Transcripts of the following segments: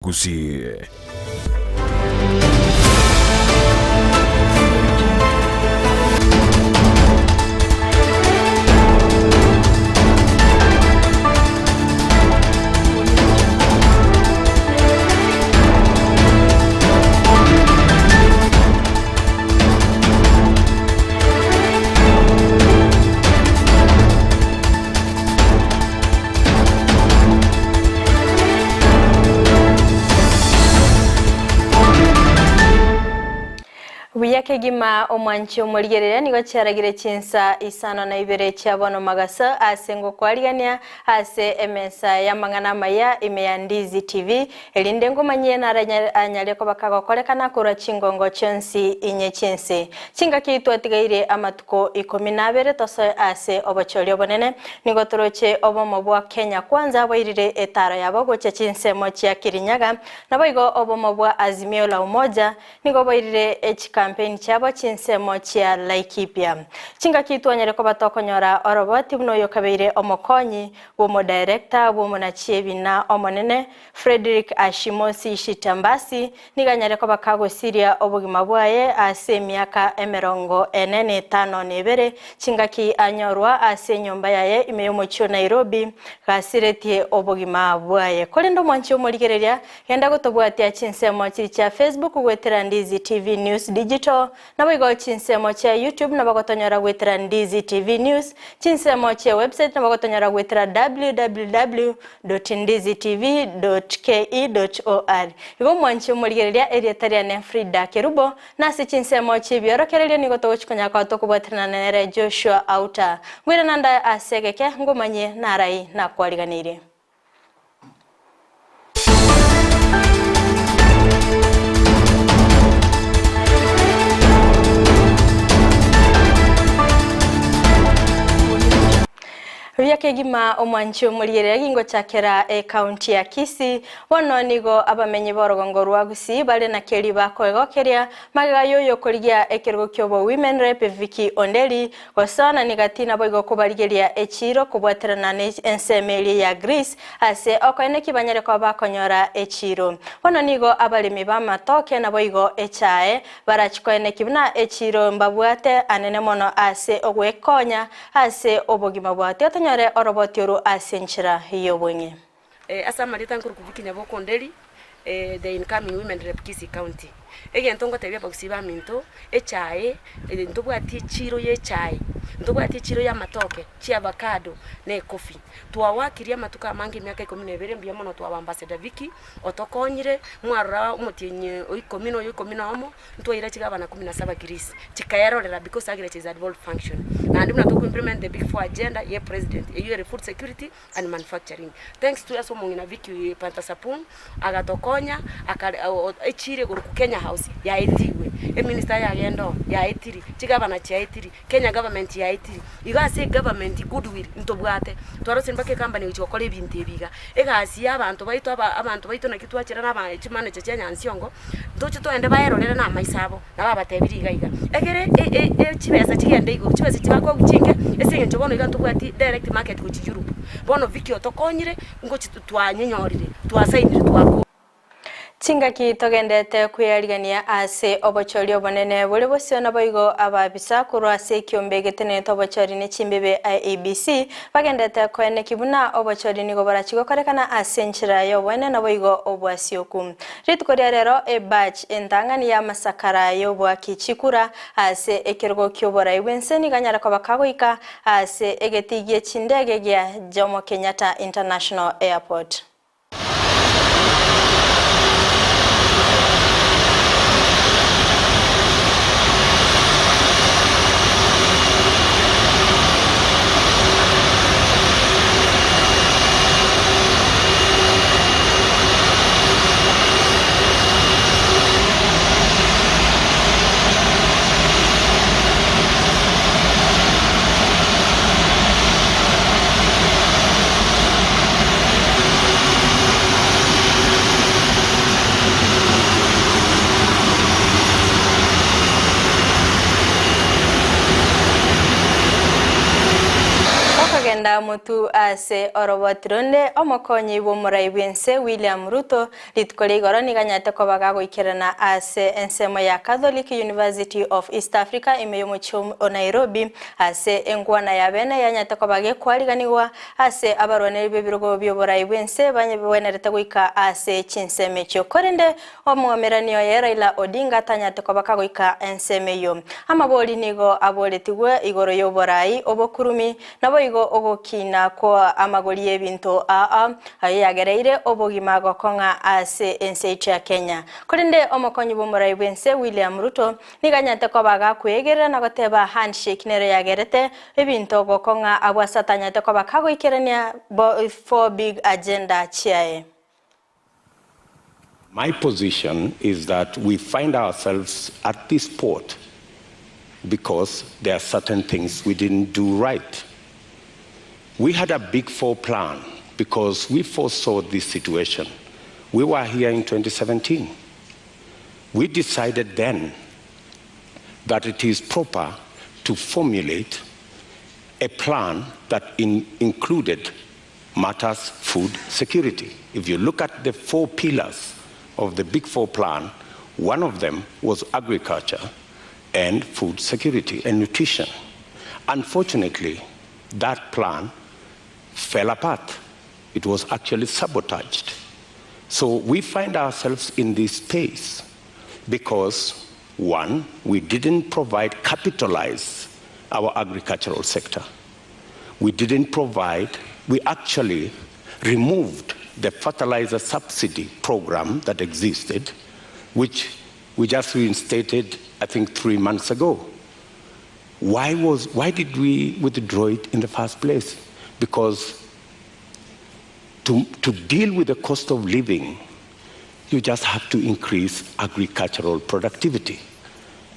Gusii. Buya kegima omwanchi omorigereria nigo chiaragire chinsa isano na ibere chia bono magaso ase ngokwarigania ase emesa y'amang'ana amaya ime ya Ndizi TV erinde ngomanyie nare anyare koba kagokorekana korwa chingongo chionsi inye chi'ense. Chingaki twatigaire amatuko ikomi na abere tosoe ase obochori obonene, nigo toroche obomo bwa Kenya Kwanza boirire etaaro yabo gochia chinsemo chia Kirinyaga, naboigo obomo bwa Azimio la Umoja nigo boirire echikampeini chiabo chinsemo chia Laikipia. Chingaki twanyare koba tokonyora oroboti buna oyokabeire omokonyi bw'omodirector bw'omonachie-ebina omonene Fredrick Ashimosi Shitambasi nigo anyare koba kagosiria obogima bwaye ase emiaka emerongo ene na etano na ebere, chingaki anyorwa ase enyomba yaye ime y'omochie o Nairobi, gasiretie obogima bwaye. Korende omwanchi omorigereria, genda gotobwatia chinsemo chiri chia Facebook goetera Ndizi TV News Digital, Naboigo chinsemo chia YouTube nabo gotonyora goetera Ndizi TV News, chinsemo chia website nabo gotonyora goetera www.ndizitv.ke.or. Igo omwanchi omorigereria erieta riane Frida Kerubo, na ase chinsemo chi'ebiorokererio nigo togochi konya koba tokobwaterana nere Joshua Auta. Ngwirana ndaye ase egeke ngomanyie narai nakwariganeirie. Buya kegima omwanchi omorigereria gingochakera ecounty ya Kisii, bono nigo abamenyi b'orogongo rwa Gusii bare na keri bakoegokeria magega y'oyokorigia ekerogo ki'obo Women Rep Vicky Onderi Gosona nigati naboigo kobarigeria echiiro kobwaterana ne ensemo eria ya Greece ase okoeneki banyare koba bakonyora echiiro. Bono nigo abaremi b'amatoke naboigo echae barachi koeneki buna echiiro mbabwate anene mono ase ogwekonya ase obogima bwao. Tiga tonyore oroboti oru ase enchera y'obong'e. Ase amarieta nkorokwa Vicky Nyaboke Onderi, the incoming women rep Kisii county. Egento ngotebia abagusii baminto, echae, ntobwati echiro ya echae, ntobwati echiro ya amatoke, chiavacado, na ecoffee. Twawakirie amatuko amange emiaka ikomi na ebere mbuya mono twaba ambassador Vicky, otokonyire, mwarora omotienyi o ikomi na oyo ikomi na omo, ntwaira chigabana kumi na saba Greece, chikaerorera because agriculture is a devolved function. Naende buna toko implement the big four agenda ya epresident, eywo ere food security, and manufacturing. Thanks to ase omong'ina Vicky Pantasapung agatokonya akare echire igoro ku Kenya House yaetigwe, eminister yagenda oo yaetiri, chigavana chiaetiri, Kenya government yaetiri. Igo ase egovernment goodwill ntobwate, twarosire mpaka ecompany egochia gokora ebinto ebi iga. Egasi ya abanto baito aba abanto baito naki twachera na aba chimanager chia Nyansiongo, ntoche togende baerorere na amaiso abo, nabo abatebirie iga iga. Ekere chibesa chigende igoro, chibesa echi bakoegwa chinke, ase eng'encho bono iga ntobwati direct market gochia Europe. Bono Vicky otokonyire, ngochi twanyenyorire, twasainire twakora. Chingaki togendete kweyarigania ase obochori obonene bore bosio naboigo ababisa korwa ase ekiombe getenenete obochori ne chimbibe IEBC bagendete koeneki buna obochori nigo borachi gokorekana ase enchera y'oboene naboigo obwasioku. Rituko ria rero ebatch entang'ani y'amasakara y'oboaki chikura ase ekerogo ki'oborai bw'ense nigo anyare koba kagoika ase egetii gie chindege gia Jomo Kenyatta International Airport. motu ase oroboti ronde, omokonyi bw'omorai bw'ense William Ruto rituko ria igoro nigo anyarete koba gagoikerana ase ensemo ya Catholic University of East Africa ime y'omochie o Nairobi ase enkwana ya bene yanyarete koba gekwariganigwa ase abarwaneri b'ebirogo bi'oborai bw'ense banyebwenerete goika ase chinsemo echio. Korende Omwomerani oye Raila Odinga tanyarete koba kagoika ensemo eyio. Amabori nigo aboretigwe igoro y'oborai, obokurumi, naboigo ogokina kwa amagori y'ebinto aa aye yagereire obogima gokong'a ase ense yaito ya Kenya. Korende omokonyi bw'omorai bw'ense William Ruto nigo anyarete koba gakweegerera na goteba handshake nero yagerete ebinto gokong'a abwo ase atanyarete koba kagoikerania four big agenda chiaye. My position is that we find ourselves at this port because there are certain things we didn't do right. We had a big four plan because we foresaw this situation. We were here in 2017. We decided then that it is proper to formulate a plan that in, included matters food security. If you look at the four pillars of the Big Four plan, one of them was agriculture and food security and nutrition. Unfortunately, that plan fell apart. It was actually sabotaged. So we find ourselves in this space because, one, we didn't provide capitalize our agricultural sector. We didn't provide, we actually removed the fertilizer subsidy program that existed, which we just reinstated, I think, three months ago. Why, was, why did we withdraw it in the first place? Because to, to deal with the cost of living, you just have to increase agricultural productivity.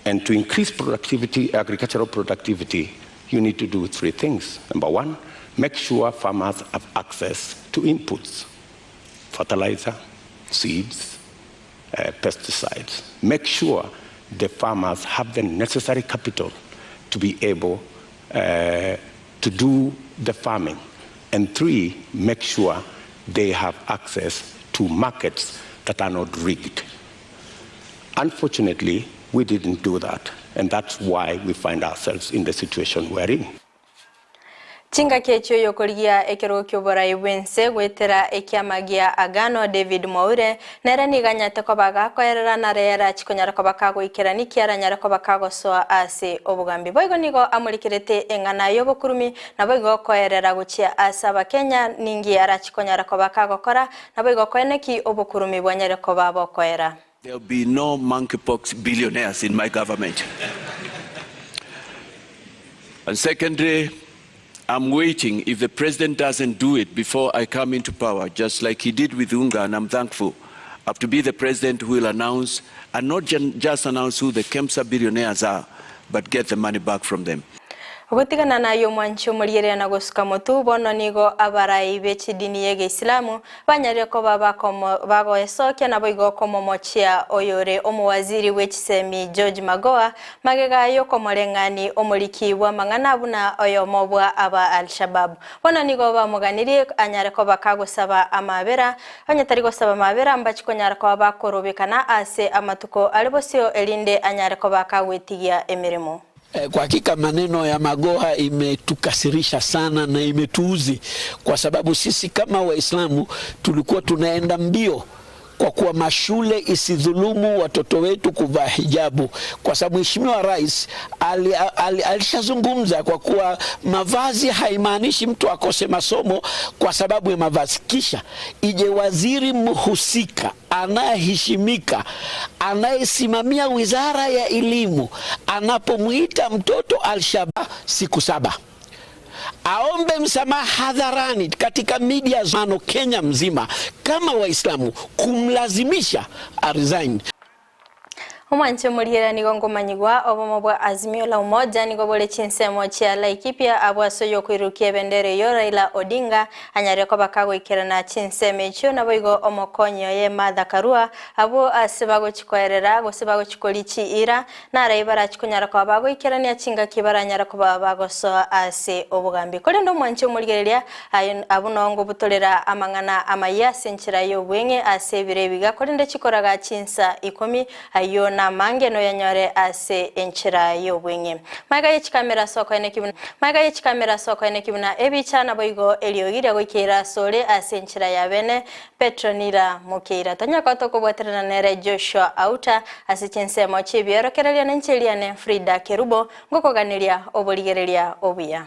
And to increase productivity, agricultural productivity, you need to do three things. Number one, make sure farmers have access to inputs, fertilizer, seeds, pesticides. Make sure the farmers have the necessary capital to be able to do the farming. And three, make sure they have access to markets that are not rigged. Unfortunately, we didn't do that, and that's why we find ourselves in the situation we're in. Chingaki echio yokorigia ekerogo ki'oborai bw'ense goetera ekiama gia Agano David Mwaure nere nigo anyarete koba gakoerera nare achikonyara koba kagoikerani kiaranyare koba kagosoa ase obogambi. Boigo nigo amorikerete eng'ana y'obokurumi naboigo koerera gochia ase abakenya ningi arachikonyara koba kagokora naboigo koeneki obokurumi bwanyare koba bokoera. There'll be no monkeypox billionaires in my government. And secondly, I'm waiting if the president doesn't do it before I come into power, just like he did with Unga, and I'm thankful. I have to be the president who will announce, and not just announce who the KEMSA billionaires are, but get the money back from them. Ogotigana nayo omwanchi omorieria na gosuka motu bono nigo abarai b'echidini ya egeisilamu banyarire koba bagoesokia naboigo komomochia oyore omowaziri bw'echisemi George Magoha magega yokomoreng'ani omoriki bwa mang'ana buna oyomo bwa aba Al-Shabab. Bono nigo bamoganirie anyare koba kagosaba amabera onye tari gosaba amabera mbachikonyara koba bakorobekana ase amatuko are bosio erinde anyare koba kagwetigia emirimo. Kwa hakika maneno ya Magoha imetukasirisha sana na imetuuzi, kwa sababu sisi kama Waislamu tulikuwa tunaenda mbio kwa kuwa mashule isidhulumu watoto wetu kuvaa hijabu, kwa sababu Mheshimiwa Rais alishazungumza kwa kuwa mavazi haimaanishi mtu akose masomo kwa sababu ya mavazi. Kisha ije waziri mhusika anayeheshimika anayesimamia wizara ya elimu anapomwita mtoto Al-Shabab siku 7 aombe msamaha hadharani katika media zano Kenya mzima kama Waislamu kumlazimisha a resign. Omwanche omorigereria nigo nkomanyigwa, obomo bwa Azimio la Umoja nigo bore chinsemo chia Laikipia abwo ase oyokoirurukia ebendera eyio Raila Odinga anyare koba kagoikerana chinsemo echio naboigo omokonyi oye Martha Karua abwo ase bagochikoerera gose bagochikoria chiira narai barachi konyara koba bagoikerania chingaki baranyara koba bagosoa ase obogambi. Korende omwanche omorigereria aye abwo noo ngobutorera amang'ana amayia ase enchera y'obweng'e ase ebiro ebiga, korende chikoraga chinsa ikomi, ayio namange noyanyore ase enchera y'obweng'e. Magega ye chikamera ase okoeneki buna Magega ye chikamera ase okoeneki buna ebicha, naboigo eriogi riagoikeire asore ase enchera ya bene. Petronila Mokeira. Tonya koba tokobwaterana nere Joshua Auta ase chinsemo chi'ebiorokererio na inche riane Frida Kerubo ngokoganeria oborigereria obuya.